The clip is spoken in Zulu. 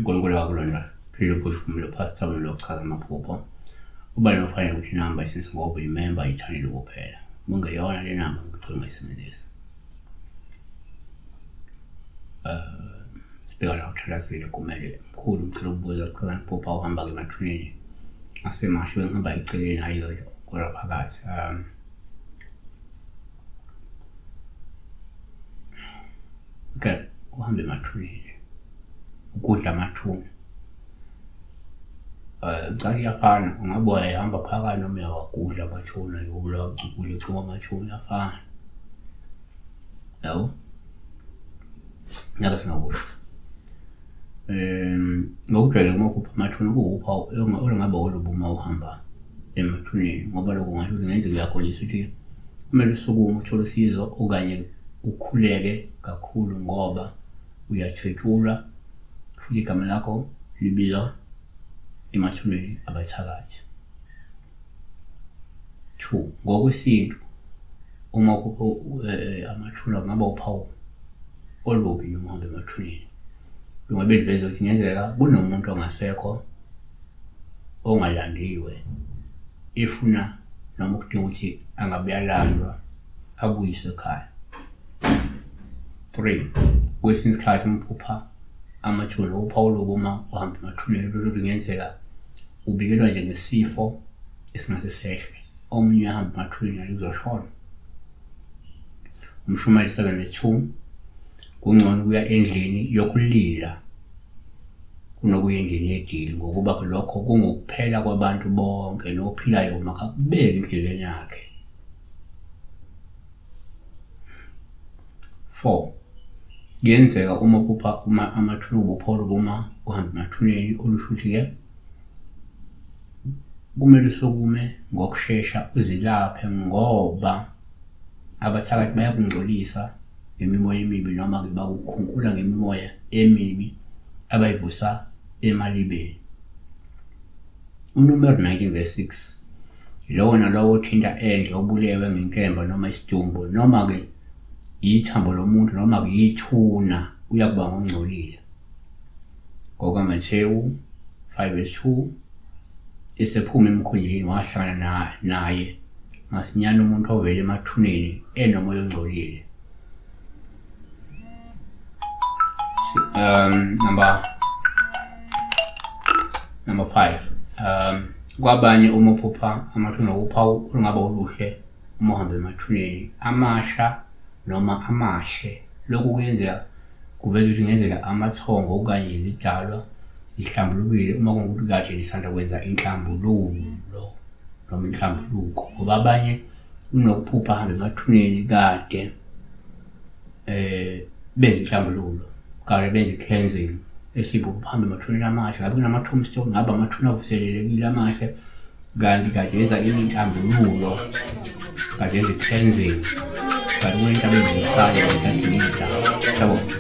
uNkulunkulu wakulona phila uphefumulo pastor lokuchaza amaphupho. Ubale nofanele ukuthi inamba isense ngoba uyimemba yichaneli kuphela. Uma ungeyona le namba ngicela ungayisebenzisi. Sibheka la uthalazile kumele mkhulu ngicela ukubuza kuchaza iphupha uhamba-ke emathuneni asemasha bengihamba eceleni hhayi kodwa phakathi. Okay, uhambe emathuneni ukudla amathuna. Cha kuyafana ungabe uyahamba phakathi noma uyawagudla amathuna uyobulawa ucukule ucima amathuna kuyafana. Yabo? Ngeke singakusho. Ngokujwayele uma uphupha amathuna kuwuphawu olungaba olubi uma uhamba emathuneni ngoba lokho kungasho ukuthi kungenzeka uyakhonjiswa ukuthi kumele usukume uthole usizo okanye ukhuleke kakhulu ngoba uyathwetshulwa futhi igama lakho libizwa emathuneni abathakathi. Two, ngokwesintu uma uphupha amathuna kungaba uphawu olubi noma uhamba emathuneni. Lungabe luveza ukuthi kungenzeka kunomuntu ongasekho ongalandiwe efuna noma ukudinga ukuthi angabe uyalandwa abuyiswe ekhaya. Three, kwesinye isikhathi uma uphupha amathuna uphawu olubi uma uhamba emathuneni lolu kungenzeka ubikelwa nje ngesifo esingase sehle. Omunye uyahamba emathuneni kanti uzoshona. Umshumayeli 7:2 kungcono ukuya endlini yokulila kunokuya endlini yedili ngokuba lokho kungukuphela kwabantu bonke nophilayo makakubeke endleleni yakhe. 4 kuyenzeka uma uphupha uma amathuna ubupholo buma uhamba emathuneni olusho ukuthi-ke kumele usukume ngokushesha uzilaphe ngoba abathakathi bayakungcolisa ngemimoya emibi noma-ke bakukhunkula ngemimoya emibi abayivusa emalibeni. UNumeri 19 verse 6 Lowo nalowo othinta endle obulewe ngenkemba noma isidumbu noma-ke yithambo lomuntu noma-ke yithuna uyakuba ngongcolile. NgokaMathewu 5 verse 2 esephuma emkhunjini wahlangana naye masinyane umuntu ovela emathuneni enomoya ongcolile. Number 5 kwabanye uma uphupha amathuna uphawu olungaba oluhle uma uhamba emathuneni amasha noma amahle. Lokhu kuyenzeka kuveza ukuthi kungenzeka amathongo okanye izidalwa zihlambulukile uma kungukuthi kade lisanda kwenza inhlambululo noma inhlambuluko ngoba abanye unokuphupha ahambe emathuneni kade benza inhlambululo kade benza i-cleansing esiphupha uhambe emathuneni amahle ngabe kunama-tombstone ngabe amathuna avuselelekile amahle kanti kade yenza inhlambululo kade yenza i-cleansing kanti kunento abenzisayo kade siyabonga.